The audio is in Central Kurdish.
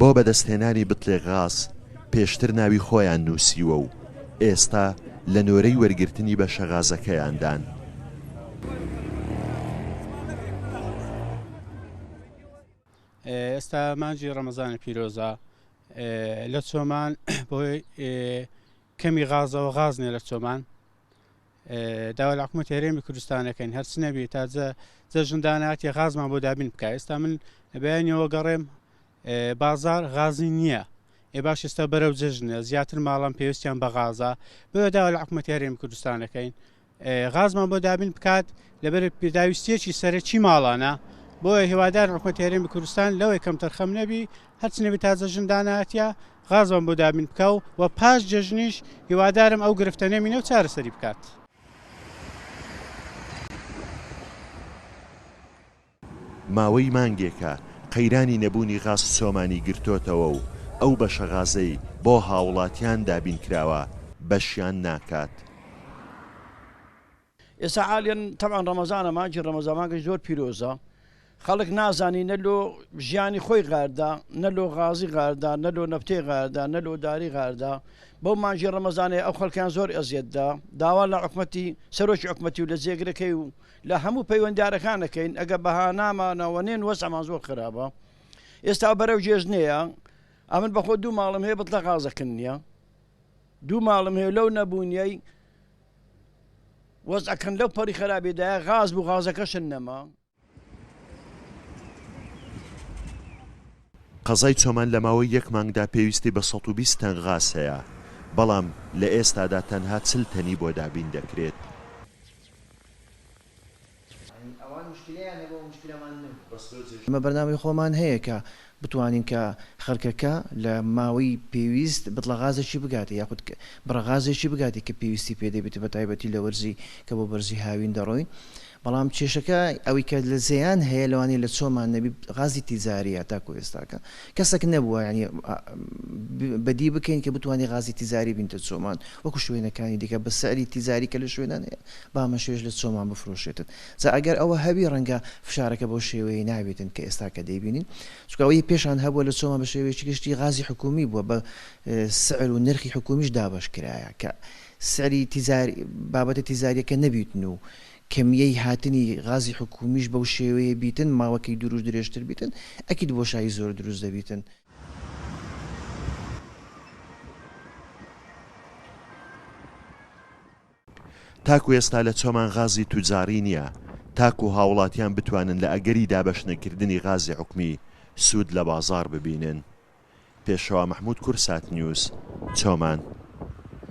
بۆ بەدەستهێنانی بتڵێک غاز پێشتر ناوی خۆیان نووسیوە و ئێستا لە نۆرەی وەرگرتنی بەشە غازەکەیاندان. ئێستا مانگی ڕەمەزانی پیرۆزە لە چۆمان بۆی کەمی غازەوە غاز نیە لە چۆمان داوا لە حکوومەت هەرێمی کوردستانەکەین هەرچ نەبی تا جەژن داناتی غازمان بۆ دابین بکە ئێستا من بەیانەوە گەڕێم بازار غازی نییە ئێ باش ئێستا بەرەو جەژنە زیاتر ماڵان پێویستیان بە غازە بۆیە داوا لە حکوومەتی هەرێمی کوردستانەکەین غازمان بۆ دابین بکات لەبەر پێداویستیەکی سەرەکی ماڵانە بۆیە هیوادار حکومەتی هەرێمی کوردستان لەوەی کەمتەرخەم نەبی هەرچ نەبی تا جەژن داناتە غازمان بۆ دابین بکە و و پاش جەژنیش هیوادارم ئەو گرفتە نەمینە و چارەسەری بکات. ماوەی مانگێکە قەیرانی نەبوونی غاز چۆمانی گرتۆتەوە و ئەو بەشە غازەی بۆ هاوڵاتیان دابینکراوە بەشیان ناکات. ئێستا عالیەن تەبعەن ڕەمەزانە مانگی ڕەمەزان مانگێکی زۆر پیرۆزە خەڵک نازانی نە لۆ ژیانی خۆی غاردا نە لۆ غازی غاردا نە لۆ نەفتەی غاردا نە لۆ داری غاردا بەو مانگی ڕەمەزانەیە ئەو خەڵکیان زۆر ئەزیەتدا داوا لە حکومەتی سەرۆکی حکومەتی و لە جێگرەکەی و لە هەموو پەیوەندیارەکان ئەکەین ئەگە بەهانامانەوە نێن وەزعمان زۆر خراپە ئێستا بەرەو جێژنەیە ئەمن بەخۆ دوو ماڵم هەیە بتڵە غازەکن نییە دوو ماڵم هەیە لەو نەبوونیەی وەزعەکەن لەو پەڕی خەرابێدایە غاز بوو غازەکەشن نەما. قەزای چۆمان لە ماوەی یەک مانگدا پێویستی بە 120 تەن غاز هەیە، بەڵام لە ئێستادا تەنها 40 تەنی بۆ دابین دەکرێت. ئێمە بەرنامەی خۆمان هەیە کە بتوانین کە خەلکەکە لە ماوەی پێویست بتڵە غازێکی بگاتێ یاخود بڕە غازێکی بگاتێ کە پێویستی پێ دەبێت بە تایبەتی لە وەرزی کە بۆ بەرزی هاوین دەڕۆین بەڵام کێشەکە ئەوەی کە لە زێیان هەیە لەوانەیە لە چۆمان نەبی غازی تیجاریە تاکو ئێستاکە کەسەک نەبووە یانی بەدی بکەین کە بتوانێت غازی تیجاری بینتە چۆمان وەکو شوێنەکانی دیکە بە سعری تیجاری کە لە شوێنان هەیە با مەشێش لە چۆمان بفرۆشێتن جا ئەگەر ئەوە هەبی ڕەنگە فشارەکە بەو شێوەیەی نابێتن کە ئێستا کە دەیبینین چونکە ئەوەی پێشان هەبووە لە چۆمان بە شێوەیەکی گشتی غازی حکومی بووە بە سعر و نرخی حکومیش دابەش کرایە کە سعری تیجاری بابەتە تیجاریەکە نەبیتن و کەمیەی هاتنی غازی حکومیش بەو شێوەیە بیتن ماوەکەی دوروش درێژتر بیتن ئەکید بۆشایی زۆر دروست دەبیتن. تاکو ئێستا لە چۆمان غازی توجاڕی نییە تاکو هاوڵاتیان بتوانن لە ئەگەری دابەشنەکردنی غازی حکومی سوود لە بازاڕ ببینن. پێشەوا مەحمود کورسات نیوز، چۆمان.